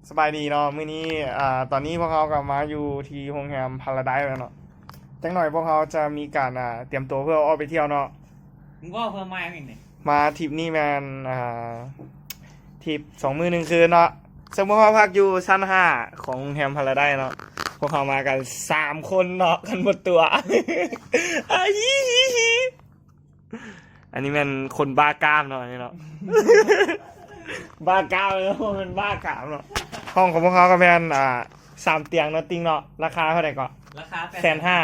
ສະບາຍດີເນາະ ມື້ນີ້ ອ່າ ຕອນນີ້ພວກເຮົາກໍມາຢູ່ທີ່ໂຮງແຮມພາລາໄດແລ້ວເນາະ. ຈັກໜ່ອຍພວກເຮົາຈະມີການ ອ່າ ຕຽມຕົວເພື່ອອອກໄປທ່ຽວເນາະ. ມຶງເວົ້າເພີ່ມມາຫຍັງນີ້? ມາທຣິບນີ້ແມ່ນ ອ່າ ທຣິບສອງມື້ໜຶ່ງຄືນເນາະ. ເຊິ່ງພວກເຮົາພັກຢູ່ຊັ້ນຫ້າຂອງໂຮງແຮມພາລາໄດເນາະ. ພວກເຮົາມາກັນສາມຄົນເນາະ ຄັນໝົດຕົວ. ອາ ຮີ ຮີ ຮີ. ອັນນີ້ແມ່ນຄົນບ້າກ້າມເນາະ ອັນນີ້ເນາະ ບ້າກ້າມເນາະ ແມ່ນບ້າກ້າມເນາະ. ຫ້ອງຂອງພວກເຮົາກໍແມ່ນ ອ່າ ສາມຕຽງເນາະ ຕິງເນາະ. ລາຄາເທົ່າໃດເກາະ? ລາຄາແປດ ລາຄາແສນຫ້າ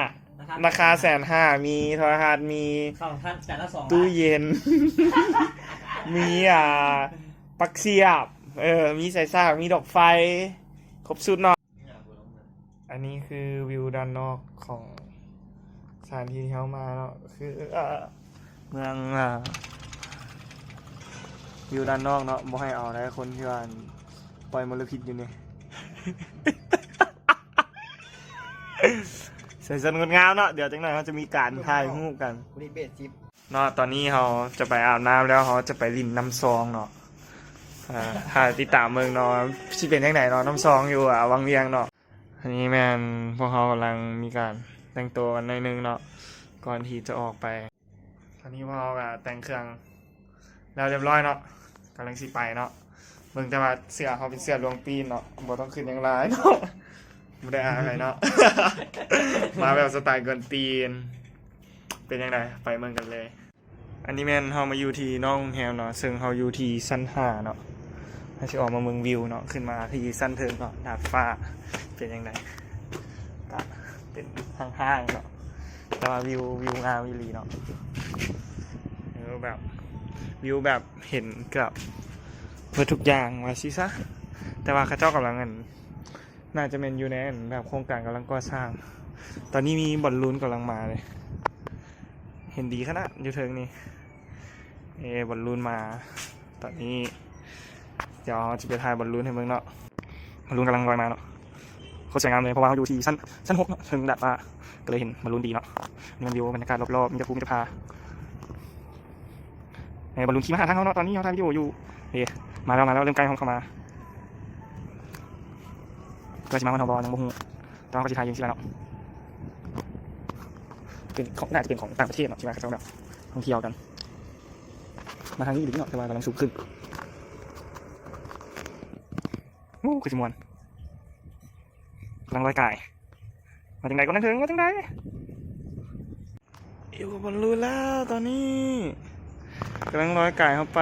ລາຄາແປດແສນຫ້າ ມີໂທລະທັດ ມີ ສອງພັນ ແຕ່ລະສອງ ຕູ້ເຢັນ ມີ ອ່າ ປັກສຽບ ເອີ ມີສາຍສາກ ມີດອກໄຟ ຄົບຊຸດເນາະ. ອັນນີ້ຄືວິວດ້ານນອກຂອງສະຖານທີ່ທີ່ເຮົາມາເນາະ ຄື ເອີ ເມືອງ ເອີ ວິວດ້ານນອກເນາະ ບໍ່ໃຫ້ເອົາໄດ໋ ຄົນທີ່ວ່າ ອັນ ປ່ອຍມົນລະພິດຢູ່ນີ້. ໃສ່ຊົດງົດງາມເນາະ ດຽວຈັກໜ່ອຍເຮົາຈະມີການຖ່າຍຮູບກັນ. ເນາະ ຕອນນີ້ເຮົາຈະໄປອາບນ້ຳແລ້ວ ເຮົາຈະໄປຫຼິ້ນນ້ຳຊອງເນາະ. ເອີ ຖ້າຕິດຕາມເບິ່ງເນາະ ຊິເປັນຈັ່ງໃດເນາະ ນ້ຳຊອງຢູ່ ອາ ວັງວຽງເນາະ. ອັນນີ້ແມ່ນພວກເຮົາກຳລັງມີການແຕ່ງຕົວກັນໜ້ອຍໜຶ່ງເນາະ ກ່ອນທີ່ຈະອອກໄປ. ຕອນນີ້ພວກເຮົາກໍແຕ່ງເຄື່ອງແລ້ວຮຽບຮ້ອຍເນາະ ກຳລັງຊິໄປເນາະ. ເບິ່ງແຕ່ວ່າເສື້ອເຮົາເປັນເສື້ອຫຼວງຕີນເນາະ ບໍ່ຕ້ອງຄຶດຫຍັງຫຼາຍເນາະ ບໍ່ໄດ້ອາຍໃຜເນາະ ມາແບບສະໄຕກວນຕີນ. ເປັນຈັ່ງໃດ ໄປເບິ່ງກັນເລີຍ. ອັນນີ້ແມ່ນເຮົາມາຢູ່ທີ່ນອກໂຮງແຮມເນາະ ເຊິ່ງເຮົາຢູ່ທີ່ຊັ້ນຫ້າເນາະ. ເຮົາຊິອອກມາເບິ່ງວິວເນາະ ຂຶ້ນມາທີ່ຊັ້ນເທິງເນາະ ດາດຟ້າເປັນຈັ່ງໃດ. ກະເປັນຫ້າງໆເນາະ ແຕ່ວ່າວິວ ວິວງາມອີ່ຫຼີເນາະ. ເອີ ແບບ ວິວແບບເຫັນເກືອບເບິດທຸກຢ່າງວ່າຊີ້ຊະ. ແຕ່ວ່າເຂົາເຈົ້າກຳລັງ ອັນ ໜ້າຈະແມ່ນຢູ່ໃນ ອັນ ແບບໂຄງການກຳລັງກໍ່ສ້າງ. ຕອນນີ້ມີບອນລູນກຳລັງມາເລີຍ ເຫັນດີຂະໜາດຢູ່ເທິງນີ້. ເອີ ບອນລູນມາ. ຕອນນີ້ດຽວເຮົາຈະໄປຖ່າຍບອນລູນໃຫ້ເບິ່ງເນາະ. ບອນລູນກຳລັງລອຍມາເນາະ ໂຄດສວຍງາມເລີຍ ເພາະວ່າເຮົາຢູ່ທີ່ຊັ້ນ ຊັ້ນຫົກເນາະ ເທິງດາດຟ້າ ກໍເລີຍເຫັນບອນລູນດີເນາະ. ນີ້ແມ່ນວິວບັນຍາກາດລອບໆ ມີແຕ່ພູມີແຕ່ຜາ. ເອີ ບອນລູນຂີ່ມາຫາທາງເຮົາເນາະ ຕອນນີ້ເຮົາຖ່າຍວິດີໂອຢູ່. ເອີ ມາແລ້ວ ມາແລ້ວ ເລີ່ມໃກ້ເຮົາເຂົ້າມາ. ວ່າຊິມາຮອດເຮົາບໍ່ ຍັງບໍ່ຮູ້ ແຕ່ວ່າເຮົາກໍຊິຖ່າຍຢູ່ຊີ້ລະເນາະ. ເປັນຂອງ ໜ້າຈະເປັນຂອງຕ່າງປະເທດເນາະ ທີ່ວ່າເຂົາເຈົ້າແບບທ່ອງທ່ຽວກັນ ມາທາງນີ້ອີ່ຫຼີເນາະ ແຕ່ວ່າກຳລັງສູງຂຶ້ນ. ໂອ້ ຄືຊິມ່ວນ ກຳລັງລອຍກາຍ. ວ່າຈັ່ງໃດ ຄົນທາງເທິງ ວ່າຈັ່ງໃດ? ຢູ່ກັບບອນລູນແລ້ວຕອນນີ້ ກຳລັງລອຍກາຍເຂົ້າໄປ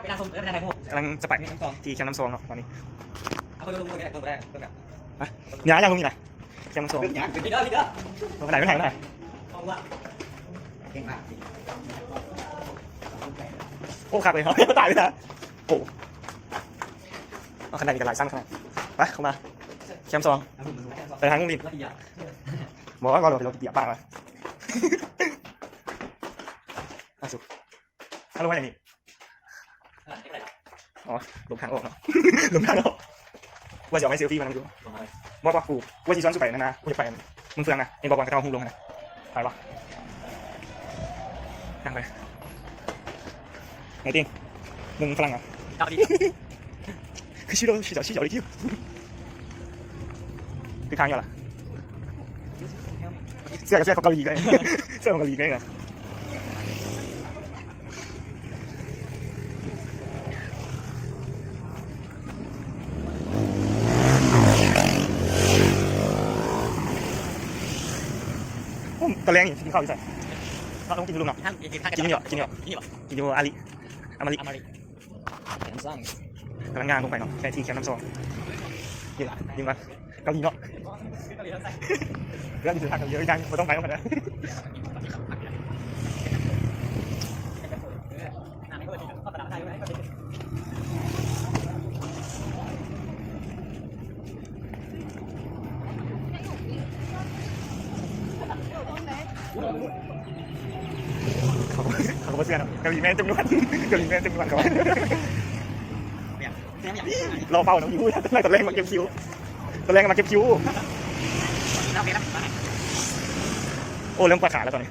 ເວລາຊົມ ເອີ ເວລາຖ່າຍຮູບ ກຳລັງຈະໄປທີ່ແຄມນ້ຳຊອງເນາະ ຕອນນີ້. ເອົາເບິ່ງ ເບິ່ງ ເບິ່ງ ເບິ່ງ ເບິ່ງ ເບິ່ງ ໄປ ຢ່າ ຢ່າລົງນີ້ນະ ແຄມນ້ຳຊອງ ເບິ່ງ ເບິ່ງ ເບິ່ງ ເບິ່ງ ເບິ່ງ ເບິ່ງ ເບິ່ງ ເກັ່ງມາກ ໂອ້ ຄັກເລີຍ ຕາຍເລີຍນະ ໂອ້. ເອົາ ຄັນໃດມີກັນຫຼາຍຊັ້ນຂະໜາດ ໄປ ເຂົ້າມາ ແຄມສອງ ໄປທາງໂຮງລິນ ບໍ່ ວ່າເຮົາໄປລົງເບຍປາກມາ ມາສູ່ ຮັລໂຫຼ ວ່າຫຍັງນີ້ ອໍ ລົງທາງອອກເນາະ ລົງທາງອອກ ວ່າຊິເອົາໄມ້ເຊລຟີມານຳຢູ່ ບໍ່ ບໍ່ ກູ ກູວ່າຊິຊວນສູໄປນະ ນາ ກູຢາກໄປ ເມືອງເຟືອງນະ ເຫັນບໍ່ ບ່ອນເຂົາເຈົ້າໂຮງລົງຫັ້ນນະ ໄປບໍ່? ນັ່ງໄປ ໄງຕິ ໜຶ່ງຝຣັ່ງອ່ະ ເຈົ້າດີ ຄືຊິໂດ ຊິເຈົ້າ ຊິເຈົ້າໄດ້ຕິ ຄືຄ້າງຢູ່ລະ ເສື້ອ ເສື້ອຂອງເກົາຫຼີເລີຍ ເສື້ອຂອງເກົາຫຼີເລີຍນະ. ໂອ້ ຕອນແລງນີ້ຊິກິນເຂົ້າຢູ່ໃສ? ເຮົາຕ້ອງກິນຢູ່ລຸ່ມເນາະ ກິນຢູ່ນີ້ ກິນຢູ່ນີ້ ກິນຢູ່ອາລິ ອາມາລິ ອາມາລິ ກຳລັງຍ່າງລົງໄປເນາະ ໃກ້ທີ່ແຄມນ້ຳຊອງ ຢູ່ລະ ຢູ່ລະ ເກົາຫຼີເນາະ ເລື່ອງທີ່ຖືກທາງເຂົາເຍອະ ຍັງບໍ່ຕ້ອງໄປນຳກັນນະ. ເຂົາ ເຂົາກໍບໍ່ເຊື່ອເນາະ ເກົາຫຼີແມ່ນຈົຳນວນ ເກົາຫຼີແມ່ນຈຳນວນເຂົາ ລໍເຝົ້ານຳຢູ່ ຕອນແລງມາເກັບຄິວ ຕອນແລງມາເກັບຄິວ ໂອ້ ເລີ່ມປວດຂາແລ້ວຕອນນີ້.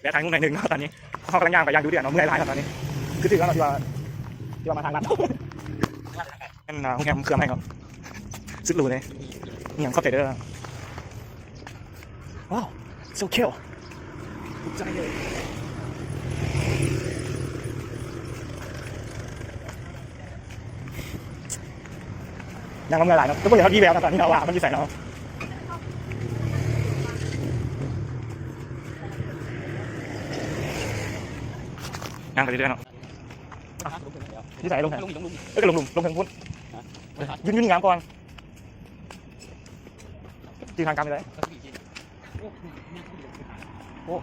ແວະຖ່າຍຮູບໜ້ອຍໜຶ່ງເນາະ ຕອນນີ້ເຮົາກຳລັງຍ່າງໄປຢ່າງດຸເດືອດເນາະ ເມື່ອຍຫຼາຍເນາະຕອນນີ້ ຄືຖືກແລ້ວເນາະ ທີ່ວ່າ ທີ່ວ່າມາທາງລັດ ແມ່ນ ໂຮງແຮມເຄືອໃໝ່ເນາະ ສຸດຫຼູເດ້ ອີ່ຫຍັງຂອບໃຈເດີ. ວ້າວ so cute ຖືກໃຈເລີຍ ຍ່າງມາເມື່ອຍຫຼາຍເນາະ ກໍບໍ່ເຫັນຮອດວີແວວນະ ຕອນນີ້ເນາະ ວ່າມັນຢູ່ໃສເນາະ ຍ່າງໄປເລື້ອຍໆເນາະ ຢູ່ໃສ ລົງເທິງ ເອີ ກໍລົງ ລົງເທິງພຸ້ນ ຢືນ ຢືນງາມກ່ອນ ຈື່ທາງການໄປເລີຍ ໂອ້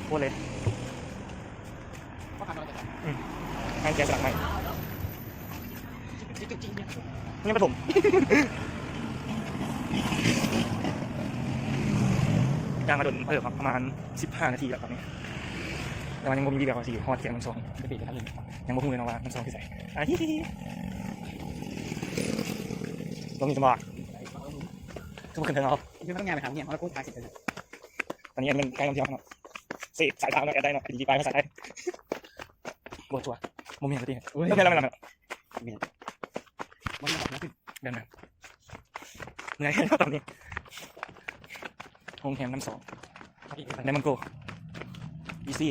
ໂຄດເລີຍ ອືມ ໃຫ້ແກະສະຫຼັກໃໝ່ ຍັງປະຖົມ ຍ່າງມາດົນເຕີບເນາະ ປະມານສິບຫ້ານາທີແລ້ວຕອນນີ້ ແຕ່ວ່າຍັງບໍ່ມີວີແວວວ່າຊິຮອດແກ້ງນ້ຳຊອງ ຍັງບໍ່ຮູ້ເລີຍເນາະວ່ານ້ຳຊອງຢູ່ໃສ ອາ ລົງນີ້ສະບາຍ ຄືບໍ່ຂຶ້ນເທິງເອົາ ຄືບໍ່ຕ້ອງຍ່າງໄປຫາໂຮງຮຽນ ເຮົາກໍຖ່າຍເສັດເລີຍ ຕອນນີ້ແອດມິນໄກນຳທ່ຽວເນາະ ເສບສາຍຕາເນາະ ແອດໄດ້ເນາະ ດີໄປພາສາໄທ ບໍ່ຕົວະ ບໍ່ແມ່ນຕິ ໂອ້ຍ ແມ່ນແລ້ວ ແມ່ນແລ້ວ ແມ່ນແລ້ວ ແມ່ນແລ້ວ ບໍ່ແມ່ນແບບນັ້ນ ເມື່ອຍຕອນນີ້ ໂຮງແຮມນ້ຳຊອງ ໄດມອນໂກ ບີຊີ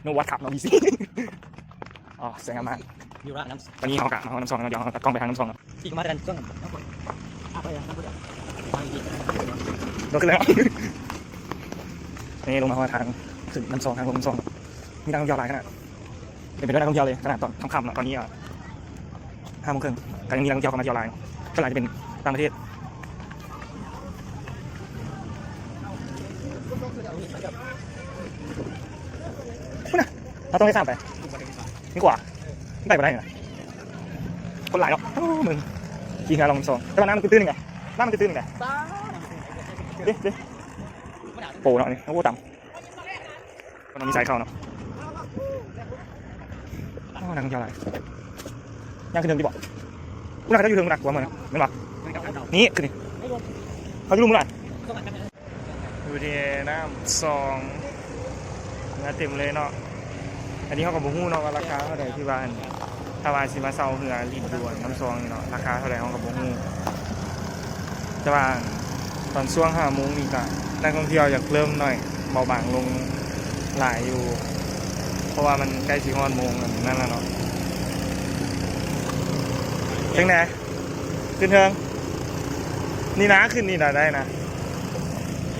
ໂນວັດຄັບເນາະ ບີຊີ ອໍ ສວຍງາມມາກ ຢູ່ຮ້ານນ້ຳ ຕອນນີ້ເຮົາກະມາຮອດນ້ຳຊອງແລ້ວເນາະ ດຽວເຮົາຕັດກ້ອງໄປທາງນ້ຳຊອງເນາະ ທີ່ມາແຕ່ນຊ່ວງ ໂດດຂຶ້ນແລ້ວ ນີ້ລົງມາຮອດທາງຂຶ້ນນ້ຳຊອງ ທາງລົງນ້ຳຊອງ ມີນັກທ່ອງທ່ຽວຫຼາຍຂະໜາດ ເຕັມໄປດ້ວຍນັກທ່ອງທ່ຽວເລີຍ ຂະໜາດຕອນຄ່ຳໆເນາະ ຕອນນີ້ກໍຫ້າໂມງເຄິ່ງ ກໍຍັງມີນັກທ່ອງທ່ຽວເຂົ້າມາທ່ຽວຫຼາຍ ສ່ວນຫຼາຍຈະເປັນຕ່າງປະເທດ ພຸ້ນນະ ເຮົາຕ້ອງໄດ້ຂ້າມໄປ ນີ້ກວ່າ ໄປບໍ່ໄດ້ນະ ຄົນຫຼາຍເນາະ ໂອ້ ມຶງ ຂີ່ເຮືອລອງສອງ ແຕ່ວ່ານ້ຳມັນຕື້ນໆນີ້ນະ ນ້ຳມັນຕື້ນໆນີ້ນະ ເດ້ ເດ້ ໂປເນາະ ນີ້ ໂອ້ ຕຳ ມັນມີສາຍເຂົ້າເນາະ ໂອ້ ນັກທ່ອງທ່ຽວຫຼາຍ ຍ່າງຂຶ້ນເທິງຕິບໍ ພຸ້ນນະ ເຂົາເຈົ້າຢູ່ເທິງພຸ້ນນະ ກວາມືນະ ແມ່ນບໍ່ ນີ້ຂຶ້ນນີ້ ເຂົາຢູ່ລຸ່ມພຸ້ນນະ ຢູ່ທີ່ນ້ຳຊອງ ເຮືອເຕັມເລີຍເນາະ ອັນນີ້ເຮົາກໍບໍ່ຮູ້ເນາະວ່າລາຄາເທົ່າໃດ ທີ່ວ່າ ຖ້າວ່າຊິມາເຊົ່າເຮືອຫຼິ້ນຢູ່ນ້ຳຊອງນີ້ເນາະ ລາຄາເທົ່າໃດເຮົາກໍບໍ່ຮູ້ ແຕ່ວ່າຕອນຊ່ວງຫ້າໂມງນີ້ກະນັກທ່ອງທ່ຽວຢາກເລີ່ມໜ້ອຍ ເບົາບາງລົງຫຼາຍຢູ່ ເພາະວ່າມັນໃກ້ຊິຮອດໂມງອັນນັ້ນແລ້ວເນາະ ຈັ່ງໃດ ຂຶ້ນເທິງ ນີ້ນະ ຂຶ້ນນີ້ນະ ໄດ້ນະ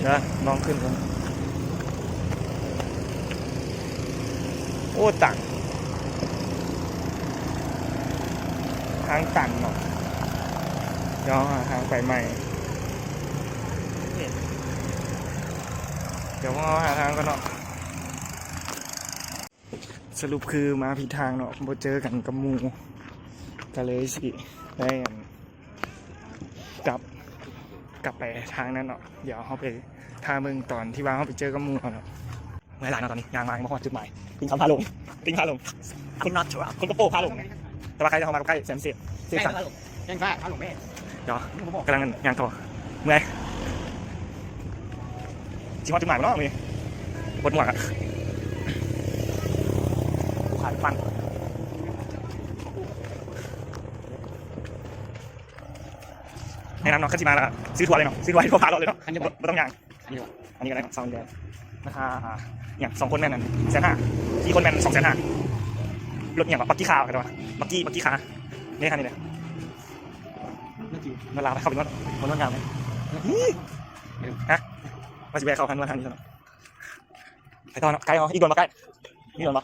ເດີ ລອງຂຶ້ນເບິ່ງ ໂອ້ ຕັນ ທາງຕັນເນາະ ດຽວເຮົາຫາທາງໄປໃໝ່ ດຽວເຮົາຫາທາງກ່ອນເນາະ ສະຫຼຸບຄືມາຜິດທາງເນາະ ບໍ່ເຈີກັນກັບໝູ່ ກໍເລີຍຊິໄດ້ ອັນ ກັບ ກັບໄປທາງນັ້ນເນາະ ດຽວເຮົາໄປຖ້າເບິ່ງຕອນທີ່ວ່າເຮົາໄປເຈີກັບໝູ່ເຮົາເນາະ ເມື່ອຍຫຼາຍເນາະ ຕອນນີ້ຍ່າງມາຍັງບໍ່ຮອດຈຸດໝາຍ ຕີນຄຳພາລົງ ຕີນຄຳພາລົງ ຄົນ ຄົນກະໂປພາລົງ ແຕ່ວ່າໃຄທີ່ເຮົາມາກັບໃກ້ແສນເສດ ເສກສັນ ແກ້ງຟ້າພາລົງແມ່ ດຽວກຳລັງຍ່າງຕໍ່ ເມື່ອຍ ຊິຮອດຈຸດໝາຍບໍ່ເນາະມື້ນີ້ ປົດໝວກອະ ກູຂາດປັນ ແນະນຳເນາະ ຄັນຊິມາແລ້ວກໍຊື້ທົວເລີຍເນາະ ຊື້ທົວໃຫ້ທົວພາເລາະເລີຍເນາະ ບໍ່ ບໍ່ຕ້ອງຍ່າງ ອັນນີ້ກໍໄດ້ເນາະ ຊາວດຽວ ລາຄາ ອ່າ ຫຍັງ ສອງຄົນແມ່ນອັນແສນຫ້າ ສີ່ຄົນແມ່ນສອງແສນຫ້າ ລົດຫຍັງວະ ບັກກີ້ຄາ ເຂົາເອີ້ນວ່າ ບັກກີ້ ບັກກີ້ຄາ ນີ້ຄັນນີ້ເດ້ ລົດລາວ ເຂົ້າໄປນວດ ມານວດງາມເລີຍ ຮະ ວ່າຊິແວ່ເຂົ້າຮ້ານນວດຮ້ານນີ້ເນາະ. ໄປຕໍ່ເນາະ ໄກເນາະ. ອີກດົນບໍ່ ໄກ? ອີກດົນບໍ່?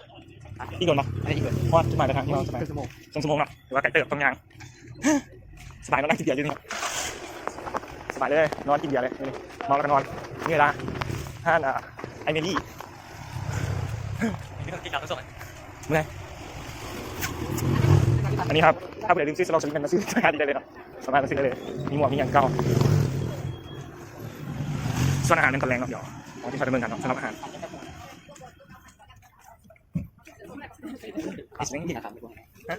ອີກດົນບໍ່? ອັນນີ້ອີກດົນ ຮອດຈຸດໝາຍປາຍທາງທີ່ເຮົາຈະໄປ. ເຄິ່ງຊົ່ວໂມງ ເຄິ່ງຊົ່ວໂມງເນາະ ຖືວ່າໄກເຕີບ ຕ້ອງຍ່າງ. ສະບາຍເນາະ ນັ່ງກິນເບຍຢູ່ນີ້ເນາະ ສະບາຍເລີຍ ນອນກິນເບຍເລີຍ ເມົາແລ້ວກໍນອນ. ນີ້ລະຮ້ານ ອ່າ ອ້າຍເມລີ ເມື່ອຍ. ອັນນີ້ຄັບ ຖ້າຜູ້ໃດລືມຊື້ສະລອງສະລິງ ແມ່ນມາຊື້ອາຫານນີ້ໄດ້ເລີຍເນາະ ສາມາດມາຊື້ໄດ້ເລີຍ ມີໝວກມີຫຍັງເກົ່າ. ສ່ວນອາຫານແມ່ນຕອນແລງເນາະ ດຽວເຮົາຊິໄປເບິ່ງກັນເນາະ ສຳລັບອາຫານ. ຮະ?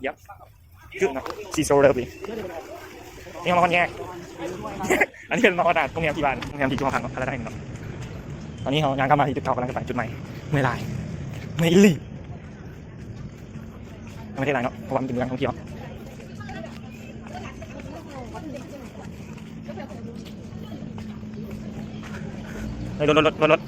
ຢັບ ຄືເນາະ ຊີໂຊເລີບນີ້ ນີ້ເຮົາມາຮອດແຍກ ອັນນີ້ເປັນມາຮອດໂຮງແຮມທີ່ບ້ານ ໂຮງແຮມທີ່ຈຸເຮົາພັກເນາະ ພາລາໄດເນາະ. ຕອນນີ້ເຮົາຍ່າງກັບມາທີ່ຈຸດເກົ່າ ກຳລັງຈະໄປຈຸດໃໝ່. ເມື່ອຍຫຼາຍ ເມື່ອຍອີ່ຫຼີ. ຍັງບໍ່ໄດ້ຫຼາຍເນາະ ເພາະວ່າມັນເປັນເມືອງທ່ອງທ່ຽວ. ເຮີ້ຍ ລົດ ລົດ ລົດ ລົດ ລົດ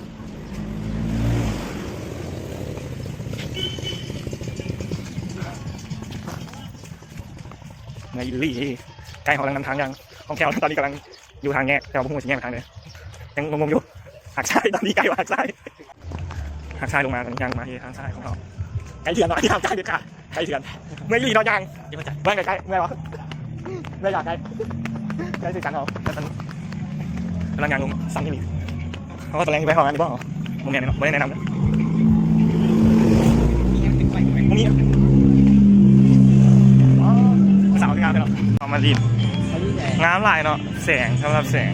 ເມື່ອຍອີ່ຫຼີ. ໄກເຮົາກຳລັງນຳທາງຢ່າງຄ່ອງແຄ້ວ ຕອນນີ້ກຳລັງ ຢູ່ທາງແຍກ ແຕ່ວ່າບໍ່ຮູ້ວ່າຊິແຍກໄປທາງໃດ ຍັງງົງໆຢູ່. ຫັກຊ້າຍ ຕອນນີ້ໃກ້ວ່າຫັກຊ້າຍ ຫັກຊ້າຍລົງມາ ຕອນນີ້ຍ່າງມາທີ່ທາງຊ້າຍຂອງເຮົາ. ໄກເຖື່ອນເນາະ ທີ່ທາງຊ້າຍເດັດຂາດ ໄກເຖື່ອນ. ເມື່ອຍອີ່ຫຼີເນາະ ຍ່າງ ເມື່ອຍບໍ່? ເມື່ອຍໃກ້ໆ ເມື່ອຍບໍ່? ເມື່ອຍຢາກໃກ້ ໃກ້ຄືກັນເນາະ. ກຳລັງຍ່າງລົງ ຊັນອີ່ຫຼີ. ເຮົາກໍຕອນແລງຊິໄປເຂົ້າງານຢູ່ບໍ່? ບໍ່ແມ່ນເນາະ ບໍ່ໄດ້ແນະນຳເນາະ. ມີຫຍັງຕິດໄວ້ບໍ່? ບໍ່ມີ. ອໍ ສາວງາມເນາະ ເອົາມາຫຼິ້ນ ງາມຫຼາຍເນາະ ແສງ ສຳລັບແສງ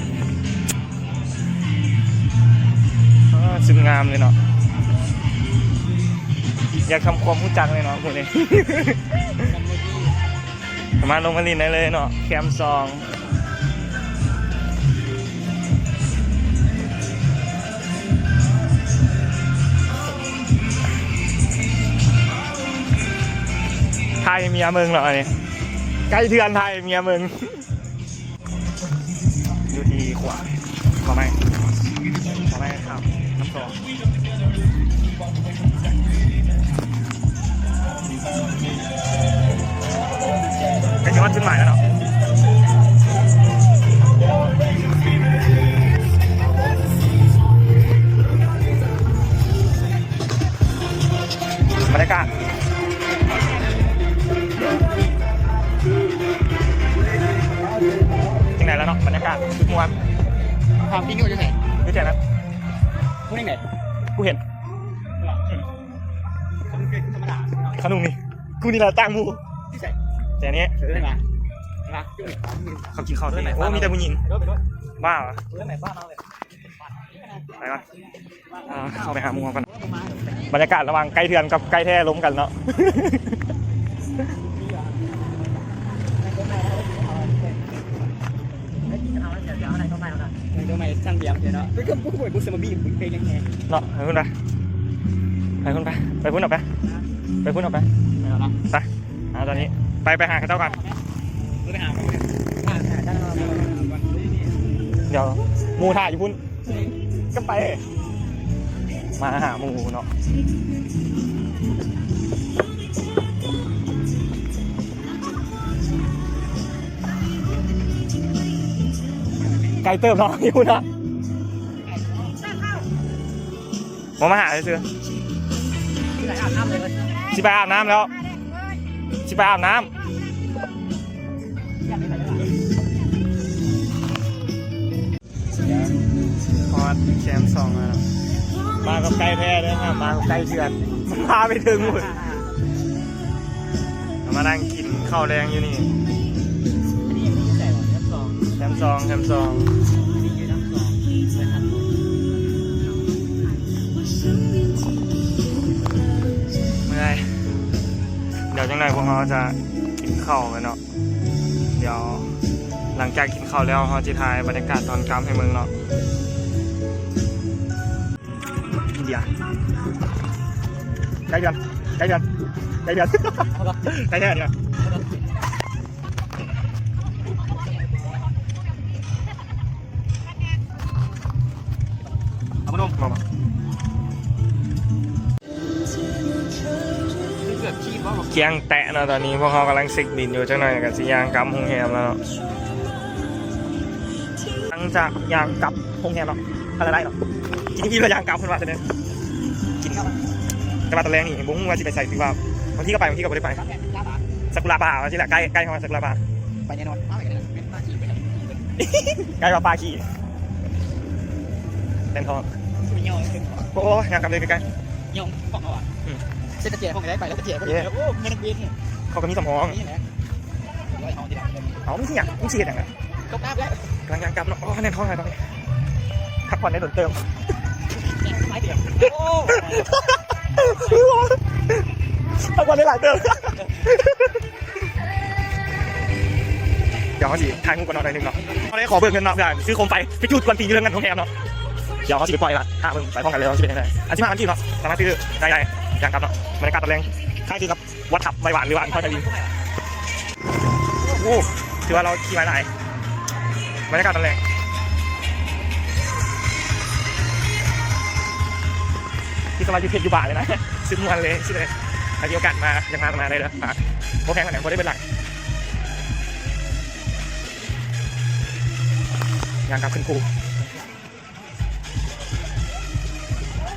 ເອີ ສຸດງາມເລີຍເນາະ. ຢາກທຳຄວາມຮູ້ຈັກເລີຍເນາະ ມື້ນີ້ ສາມາດລົງມາຫຼິ້ນໄດ້ເລີຍເນາະ ແຄມສອງ. ຖ່າຍໃຫ້ເມຍເບິ່ງເນາະ ອັນນີ້ ໄກເຖື່ອນ ຖ່າຍໃຫ້ເມຍເບິ່ງ. ຢູ່ທີ່ຂວາ ຂໍໄມ້ ຂໍໄມ້ຂ້າມນ້ຳຊອງ. ໃກ້ຈະຮອດຈຸດໝາຍແລ້ວເນາະ. ບັນຍາກາດ ຈັ່ງໃດລະເນາະ ບັນຍາກາດສຸດມ່ວນ. ຖາມທີ່ຢູ່ຢູ່ໃສ? ຢູ່ແຖວນັ້ນ. ຜູ້ນີ້ແຫຼະ ກູເຫັນ ຂະໜຸງນີ້ ກູນີ້ລະຕ່າງໝູ່. ທີ່ໃສ? ແຖວນີ້. ເອີ ເຫັນປະ ເຂົາກິນເຂົ້າແທ້. ໂອ້ ມີແຕ່ຜູ້ຍິງ ບ້າວະ. ໄປກ່ອນ ອ່າ ເຂົ້າໄປຫາໝູ່ເຮົາກ່ອນ. ບັນຍາກາດລະຫວ່າງໄກເຖື່ອນກັບໄກແທ້ລົມກັນເນາະ. ເນາະ ໄປພຸ້ນໄປ ໄປພຸ້ນໄປ ໄປພຸ້ນອອກໄປ ໄປພຸ້ນອອກໄປ ໄປ. ອ່າ ຕອນນີ້ໄປ ໄປຫາເຂົາເຈົ້າກ່ອນ. ດຽວໝູ່ຖ້າຢູ່ພຸ້ນ ກະໄປ ມາຫາໝູ່ເນາະ. ໄກເຕີບເນາະ ຢູ່ພຸ້ນນະ. ບໍ່ ມາຫາຊື່ໆ ຊິໄປອາບນ້ຳແລ້ວ ຊິໄປອາບນ້ຳ. ຮອດແຄມສອງແລ້ວເນາະ. ມາກັບໄກແທ້ເດີ ມາກັບໄກເຖື່ອນ ພາໄປເຖິງພຸ້ນ. ເຮົາມານັ່ງກິນເຂົ້າແລງຢູ່ນີ້ ແຄມສອງ ແຄມສອງ. ເມື່ອຍ ດຽວຈັກໜ່ອຍພວກເຮົາຈະກິນເຂົ້າກັນເນາະ. ດຽວຫຼັງຈາກກິນເຂົ້າແລ້ວ ເຮົາຊິຖ່າຍບັນຍາກາດຕອນກັບໃຫ້ເບິ່ງເນາະ. ອິນເດຍ ໄກເດືອນ ໄກເດືອນ ໄກເດືອນ ໄກແທ້ເດີ. ເອົາມານົມ ກຽງແຕະເນາະ. ຕອນນີ້ພວກເຮົາກຳລັງເຊັກບິນຢູ່ ຈັກໜ່ອຍກະຊິຍ່າງກັບໂຮງແຮມແລ້ວເນາະ. ຫຼັງຈາກຍ່າງກັບ ໂຮງແຮມເນາະ ພາລາໄດເນາະ ກິນອີ່ມແລ້ວຍ່າງກັບເພິ່ນວ່າຊັ້ນເດີ ກິນ ແຕ່ວ່າຕອນແລງນີ້ບໍ່ຮູ້ວ່າຊິໄປໃສ ຄືວ່າບາງທີກໍໄປ ບາງທີກໍບໍ່ໄດ້ໄປ ຊາກຸລະປ່າວ່າຊີ້ແຫຼະ ໃກ້ ໃກ້ຮອດຊາກຸລະປ່າ ໄປແນ່ນອນ ມາໄປກັນເປັນປາຂີ້ໄປ ໃກ້ວ່າປາຂີ້ ແຕ່ງທອງ ໂອ້ຍ ຍ່າງກັບເລີຍໃກ້ໆ ຍ່ອງຂອງເຮົາອະ ອືມ ເຊັດກະແຈຂອງໄດ້ໄປແລ້ວກະແຈບໍ່ໄດ້ ໂອ້ ເງິນເບນ ເຂົາກໍມີສຳຮອງ ນີ້ແຫຼະ ເອົາ ມັນຊິຫຍັງ ມັນຊິເຮັດຫຍັງນະ ຕົກນ້ຳແລ້ວ ກຳລັງຍ່າງກັບເນາະ ໂອ້ ແໜ້ນທ້ອງຫຼາຍຕອນນີ້ ພັກຜ່ອນໄດ້ດົນເຕີບ ໄມ້ຕຽມ ໂອ້ ພັກຜ່ອນໄດ້ຫຼາຍເຕີບ ດຽວເຮົາຊິຖ່າຍຮູບກ່ອນເນາະ ໜ້ອຍໜຶ່ງເນາະ ເຮົາໄດ້ຂໍເບີກເງິນເນາະ ເພື່ອຊື້ໂຄມໄຟໄປຈູດກວນຕີນຢູ່ເທິງນັ້ນ ໂຮງແຮມເນາະ ດຽວເຮົາຊິໄປປ່ອຍລະ ຖ້າເບິ່ງໄປພ້ອມກັນເລີຍວ່າຊິເປັນຈັ່ງໃດ ອັນສິບຫ້າພັນກີບເນາະ ສາມາດຊື້ໄດ້ ໄດ້ ຍ່າງກັບເນາະ ບັນຍາກາດຕອນແລງ ຄ້າຍຄືກັບ ວັດທັບໄວຫວານ ຫຼືວ່າອັນພອຍທະວີ ໂອ້ ຖືວ່າເຮົາຂີ່ໄວຫຼາຍ ບັນຍາກາດຕອນແລງ ຄິດວ່າຢູ່ເພັດຢູ່ບາເລີຍນະ ສຸດມ່ວນເລີຍ ສຸດເລີຍ ຖ້າມີໂອກາດມາ ຢາກມາກໍມາໄດ້ເດີ ໂອເຄ ແລ້ວບໍ່ໄດ້ເບິດຫຼາຍ ຍ່າງກັບຂຶ້ນພູ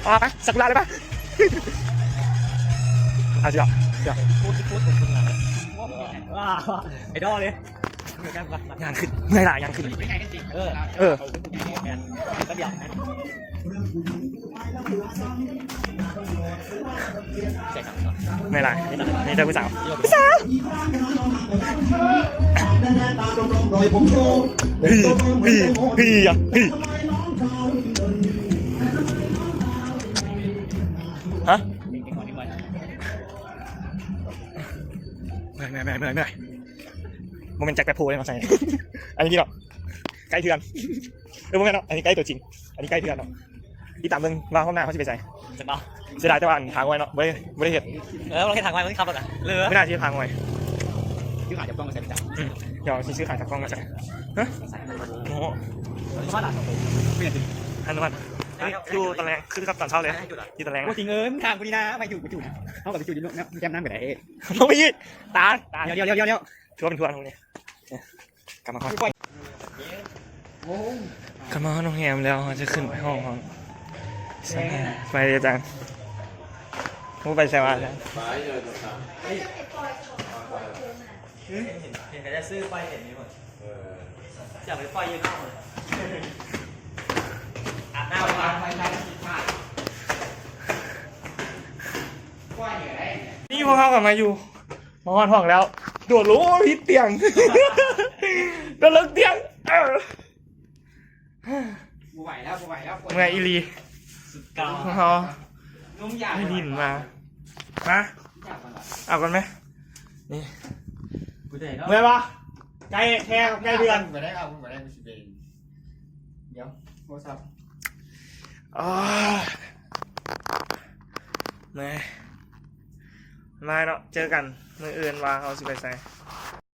ອອກໄປ ຊາກຸລະເລີຍປະ ເອົາຊິເນາະ ໄອດອລເລີຍ ຍ່າງຂຶ້ນ ເມື່ອຍຫຼາຍຍ່າງຂຶ້ນ ເອີ ເອີ ແປັບດຽວ ເມື່ອຍຫຼາຍ ມີແຕ່ຜູ້ສາວ ຜູ້ສາວ ພີ່ ພີ່ ພີ່ ພີ່ ຮະ ເມື່ອຍ ເມື່ອຍ ເມື່ອຍ ບໍ່ແມ່ນແຈັກແປັກໂພເດ້ເນາະ ໃສ່ ອັນນີ້ເນາະ ໄກເຖື່ອນ ເອີ ບໍ່ແມ່ນເນາະ ອັນນີ້ໄກຕົວຈິງ ອັນນີ້ໄກເຖື່ອນເນາະ ຕິດຕາມເບິ່ງວ່າຮອບໜ້າເຮົາຊິໄປໃສ ເສຍດາຍແຕ່ວ່າທາງໄວ້ເນາະ ບໍ່ໄດ້ ບໍ່ໄດ້ເຮັດ ເອີ ບໍ່ໄດ້ເຮັດທາງໄວ້ ມັນຂັບລົດ ເລີຍ ມື້ໜ້າຊິເຮັດທາງໄວ້ ຄືຫາຈັບກ້ອງມາໃສ່ປະຈຳ ອືມ ດຽວຊິຊື້ຂາຈັບກ້ອງມາໃສ່ ຮະ ໂອ້ ອັນນັ້ນ ຢູ່ຕອນແລງ ຄືກັບຕອນເຊົ້າເລີຍ ຢູ່ຕອນແລງ ໂອ້ ຈິງເອີຍ ມຶງຖາມກູນີ້ນາ ໄປຢູ່ ໄປຢູ່ ເຮົາກໍໄປຢູ່ຢູ່ແຄມນ້ຳກໍໄດ້ ບໍ່ມີ ຕາຍ ຕາຍ ດຽວ ດຽວ ດຽວ ດຽວ ຖືວ່າເປັນທວນພວກນີ້ ກັບມາຮອດ ກັບມາຮອດໂຮງແຮມແລ້ວ ເຮົາຈະຂຶ້ນໄປຫ້ອງ ຫ້ອງ ໄປເລີຍອາຈານ ບໍ່ໄປໃສວະອາຈານ ເຫັນ ເຫັນເຂົາຈະຊື້ໄຟເຫັນຢູ່ ເອີ ຢາກໄປໄຟຢູ່ນອກ ອາບນ້ຳ ນີ້ພວກເຮົາກໍມາຢູ່ ມາຮອດຫ້ອງແລ້ວ ໂດດລົງ ໂອ້ຍ ຜິດຕຽງ ໂດດລົງຕຽງ ເອີ ບໍ່ໄຫວແລ້ວ ບໍ່ໄຫວແລ້ວ ເມື່ອຍອີ່ຫຼີ ສຸດກາວ ພວກເຮົາ ນຸ່ງຢາກ ໄດ້ຫຼິ້ນມາ ມາ ຢາກກ່ອນຫວາ ເອົາກ່ອນໄໝ ນີ້ ເມື່ອຍປະ ໄກແທ້ ໄກເດືອນ ບໍ່ໄດ້ເອົາ ບໍ່ໄດ້ ບໍ່ຊິເປັນ ດຽວ ໂທລະສັບ ໂອ້ຍ ເມື່ອຍ ບາຍເນາະ ເຈີກັນມື້ອື່ນວ່າເຮົາຊິໄປໃສ